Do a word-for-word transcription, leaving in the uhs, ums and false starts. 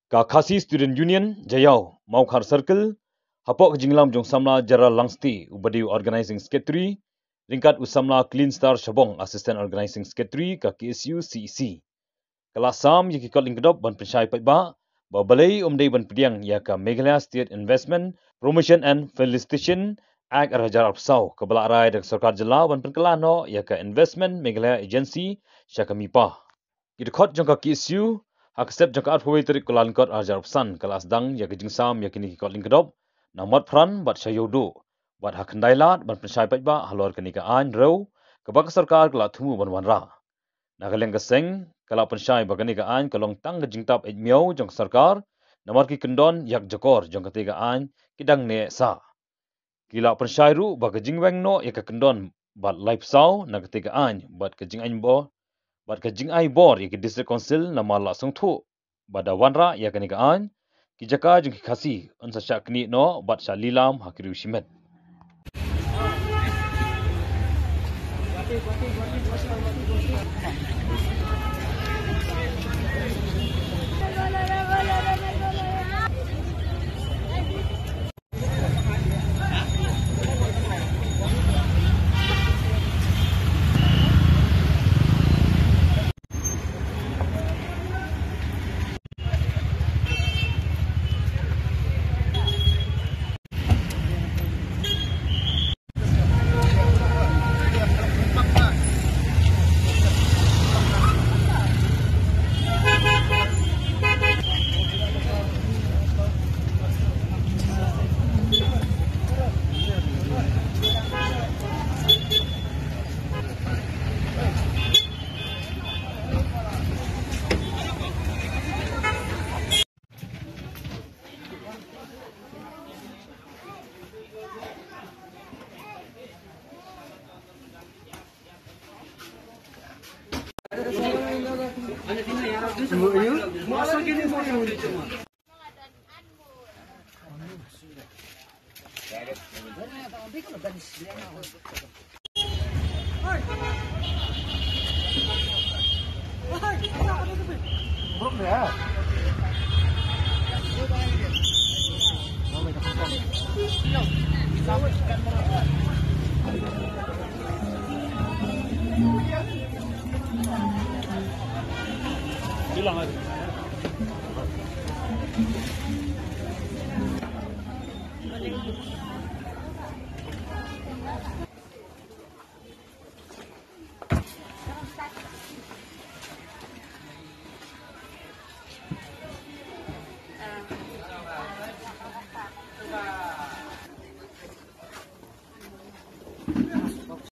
Ka Khasi Student Union, Jaiaw, Mawkhar Circle, hapoh ka jingïalam jong u samla General Langsti, uba dei u Organizing Secretary, ryngkat u samla Clean Star Shabong, Assistant Organizing Secretary, ka K S U C E C, ka la sam ïa ki kot lyngkdop ban pynshai paidbah ba balei ym dei ban pdiang ïa ka Meghalaya State Investment Promotion and Felicitation Act ar hajar arphew saw, kaba la rai da ka sorkar jylla ban pynkylla noh ïa ka Investment Meghalaya Agency sha ka MIPA. Ki dkhot jong ka K S U, ha ka step jong ka arphew wei tarik Kyllalyngkot ar hajar arphew san, ka la sdang ïa ka jingsam ïa kine ki kot lyngkdop na Motphran bad sha Ïewduh, bad ha Khyndailad ban pynshai paidbah halor kane ka aiñ rew kaba ka sorkar ka la thmu ban wanrah. Na ka liang ka seng, ka la pynshai ba kane ka aiñ ka long tang ka jingtap eit miaw jong ka sorkar, namar ki kyndon ïakjakor jong kata ka aiñ ki dang neh sah. Ki la pynshai ruh ba ka jingweng noh ïa ka kyndon bad laiphew saw na kata ka aiñ, bad ka jingai bor, bad ka jingai bor ïa ka District Council namar la sngewthuh ba da wanrah ïa kane ka aiñ, ki jaka jong ki Khasi yn sa shah knieh noh bad shah lilam ha ki riew shimet.